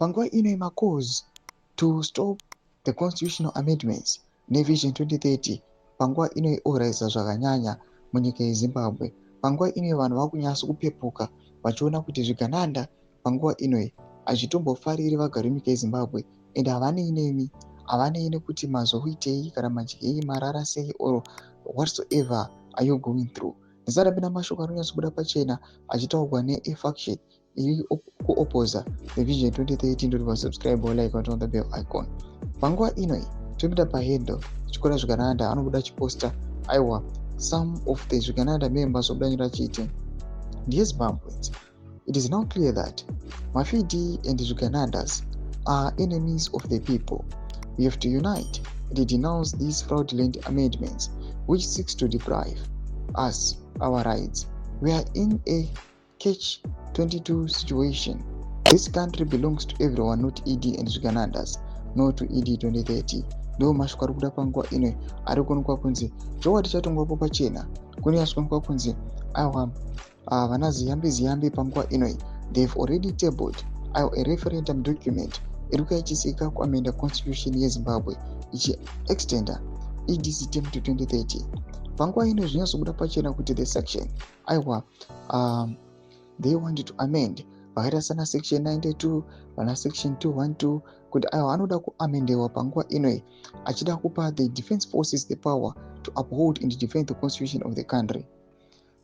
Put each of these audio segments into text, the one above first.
Panguva ino, macalls to stop the constitutional amendments neVision 2030 panguva ino oraisa zvakanyanya munyika yeZimbabwe. Panguva ino vanhu vakunyatso kupepuka vachiona kuti zvigananda panguva ino hazvitombofariri vagari venyika yeZimbabwe, ende havanei nemi, havanei nekuti mazoitei kana madyei, marara sei or whatsoever are you going through. Ndisati mashoko anonyatsobuda pachena achitaurwa nefaction iri kuopposa the Vision 2030, ndoti vasubscribe or like, on the bell icon. Panguva inoi topinda pahandle chikora zvigananda anobuda chiposta. Aiwa, some of the zvigananda members obuda nyora achiti, "Dear Zimbabweans, it is now clear that Mafidi and Zviganandas are enemies of the people. We have to unite and denounce these fraudulent amendments which seeks to deprive us our rights. We are in a catch 22 situation. This country belongs to everyone, not ED and Zviganandas. No to ED 2030." Ndo mashoko ari kuda panguva ino ari kuonekwa kunzi chokwadi chatongwapo pachena. Kunonyatsoonekwa kunzi aiwa, vana Ziyambi Ziyambi panguva inoi they've already tabled, aiwa, a referendum document iri kuyaichisika kuamenda constitution yeZimbabwe ichiextenda ED's term to 2030. Panguva ino zvinyatsobuda pachena kuti the section, aiwa, they want to amend vakaita sana section 92, vana section 212, kuti aiwa, anoda kuamendewa panguva inoi achida kupa the defense forces the power to uphold and defend the constitution of the country.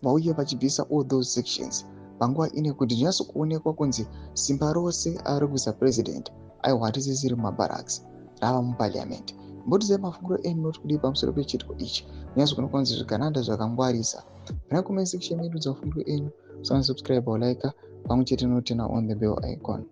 Vauye vachibvisa all those sections panguva ino kuti zvinyatsokuonekwa kunzi simba rose ari kuisa president, aiwa, hatisisiri mumabarracks, rava muparliament. Mbotizai mafungiro enyu noti kudii pamusoro pechitiko ichi. Kunyatsokuonekwa kunzi zvigananda zvakangwarisa. Muna comment section medu dzamafungiro enyu, usana subscribe or like pamwe chete noturn on the bell icon.